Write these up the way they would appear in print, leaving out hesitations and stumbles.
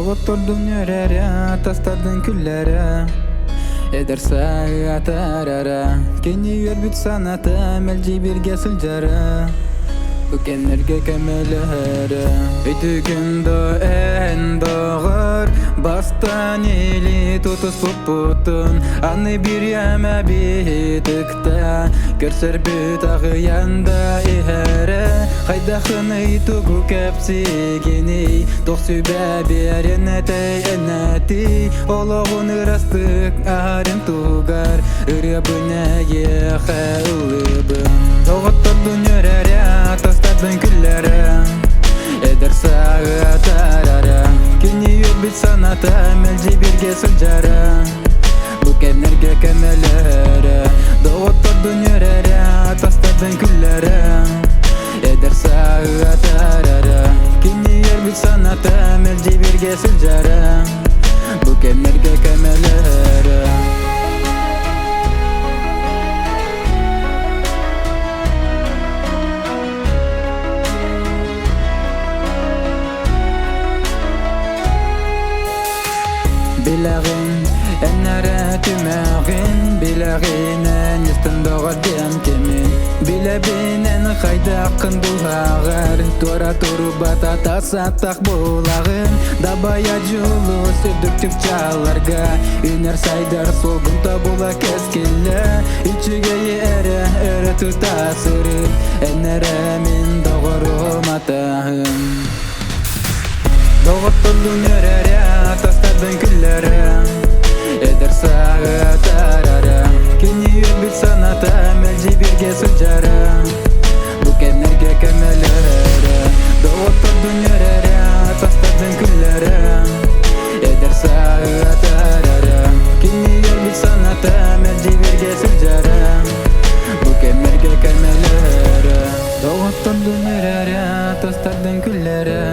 Доҕоттордун үөрэрэ, тастардын күллэрэ, эдэр сааһы кини үөрбүт санаата мэлдьи бииргэ сылдьара, бу кэмнэргэ көмөлөһөрө. Өйдүүгүн да эн доҕор, бастаан или тутуспуппутун, аны бириэмэ биһитиктэ, көрсөрбүт аҕыйан да иһэрэ, хайдахыный тугу кэпсиигиний, туох сүбэ биэрин этэй энэтий, олоҕун ырастык аһарын туһугар ырыабын эйиэхэ ыллыыбын. Доҕотторбун үөрэрэ, тастарбын күллэрэ, эдэр сааһы атаарара, кини үөрбүт санаата мэлдьи бииргэ сылдьара, бу кэмнэргэ көмөлөһөрө, доҕотторбун үөрэрэ, тастарбын күллэрэ, эдэр сааһы атаарара, кини үөрбүт санаата мэлдьи бииргэ сылдьара, бу кэмнэргэ көмөлөһөрө. Билэҕин, эн эрэ түмэҕин, билэҕин эн истэн доҕор диэн кимин, билэбин эн хайдаххын дууһаҕар, туора турбата тасаттах булаҕын, дабайа дьулус үрдүк чыпчаалларга, үнэр сайдар суолгун тобула кэскиллэ, үчүгэйи эрэ өрө тута сырыт, эн эрэ мин доҕорум атаһым. Доҕоттордун үөрэрэ, тастардын күллэрэ, эдэр сааһы атаарара, кини үөрбүт санаата мэлдьи бииргэ сылдьара, бу кэмнэргэ көмөлөһөрө. Доҕоттордун үөрэрэ, тастардын күллэрэ, эдэр сааһы атаарара, кини үөрбүт санаата мэлдьи бииргэ сылдьара, бу кэмнэргэ көмөлөһөрө. Доҕоттордун үөрэрэ, тастардын күллэрэ,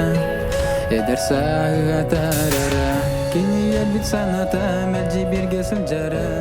эдэр сааһы атаарара, кини үөрбүт санаата мэлдьи бииргэ сылдьара.